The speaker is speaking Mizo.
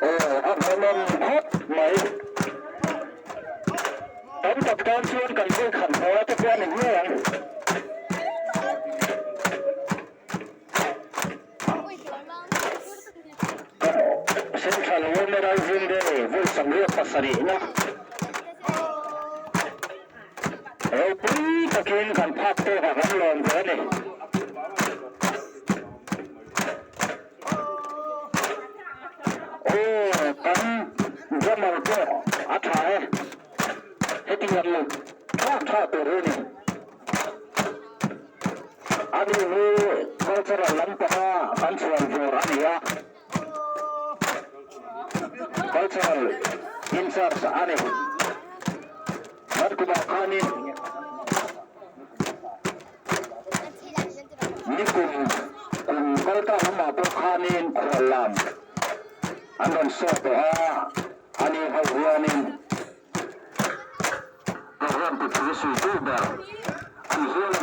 Aw a hmuhnawm khawp mai. Tam tak tan chuan kan vawi khat hmuh te pawh a ni ngei ang. Central Women Rising Day vawi 77na ropui takin kan phak tawkah kan lawm ve a ni. Aw kan drummer pawh a tha e, hetiang thlak tha tur hi a ni. Ani hi cultural lampanga kan chhuan vawr a ni a, cultural in-charge a ni. Kan kumah khanin nikum kum kalta lamah pawh khanin khuallam an rawn sawt tawh a, ani ho hianin program ti thu suitu ber an hial.